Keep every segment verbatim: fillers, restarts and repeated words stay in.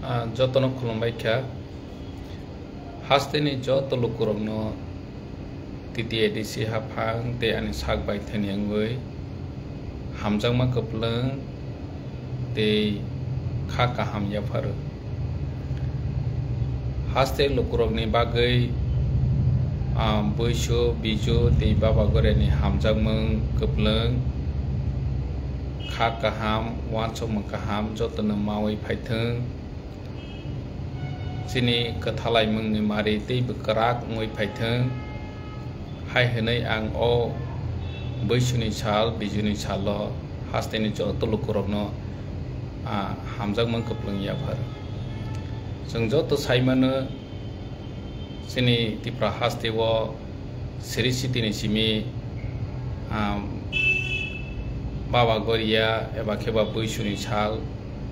Ah, jotono khulumbai kha. Hasteni joto lukurokno T T A D C haphang tei ani sak bai thani wngwi hamjakma kwplwng tei kha kaham yapharo. Haste lukurokni bagwi, ah, buisu, biju tei baba goriani hamjakmung kwplwng, kha kaham, uansukmung kaham jotono maui phaithwng. Chini kwthalaimungni mari teibo kwrak wngwi phaithwng. Hai hwnwi ang o buisuni sal, bijuni salo hasteni joto lukurokno, ah, hamjakmung kwplwng yaphar. Chwng joto saimano, chini Tipra hasteo Sri Sitini simi, ah, Baba Goria eba kheba buisuni sal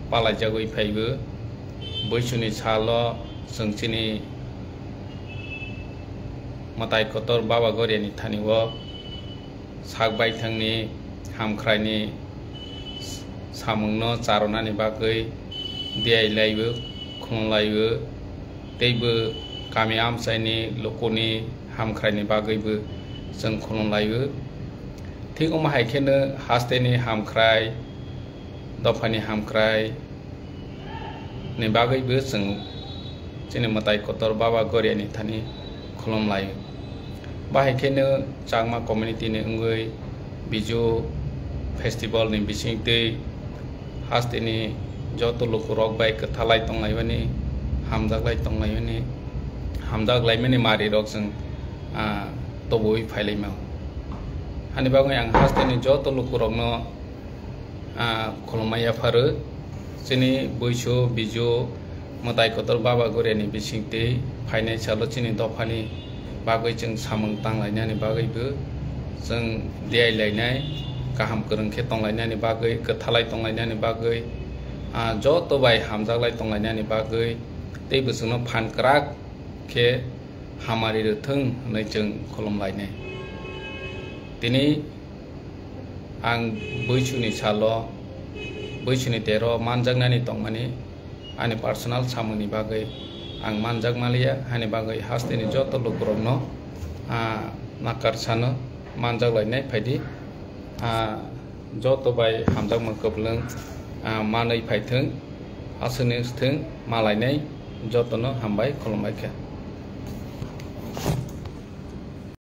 palaijagwi phaibo. Buisuni salo chwng chini mwtai kotor Baba Goriani thani o sak baithangni hamkhraini samungno charonani bagwi diyailaibo, khulumlaibo, teibo kami amchaini lukuni hamkhraini bagwibo chwng khulumlaibo. Thik omo hai kheno hasteni hamkhrai, dophani hamkhrai, ni bagwibo chwng chini mwtai kotor Baba Goriani thani khulumlai. Bahai kheno Chakma community ni wngwi Biju festival ni bisingtwi hasteni joto lukurok bai kwthalai tonglaimani, hamjaklai tonglaimani, hamjaklaimani marirok chwng, ah, tobwi phailaima. Hani bagwi ang hasteni joto lukurokno ah, khulumma yapharo. Chini buisu, biju, mwtai kotor Baba Goriani bisingtwi phainai salo chini dophani bagwi chwng samung tanglainani bagwibo chwng diyailai nai, kaham kwrwng khe tonglainani bagwi, kwthalai tonglainani bagwi, ah, joto bai hamjaklai tonglainani bagwi tei bwswkno phan kwrak khe hamari rwthwng hwnwi chwng khulumlainai. Tini ang buisuni salo, buisuni tero manjaknani tongmani ani personal samungni bagwi ang manjak manliya, hani bagwi hasteni joto lukurokno, ah, nakar sano manjak lainai phaidi, ah, joto bai hamjakma kwplwng, ah, manwi phaithwng, aswkni wngthwng malainai jotono hambai khulumbai kha.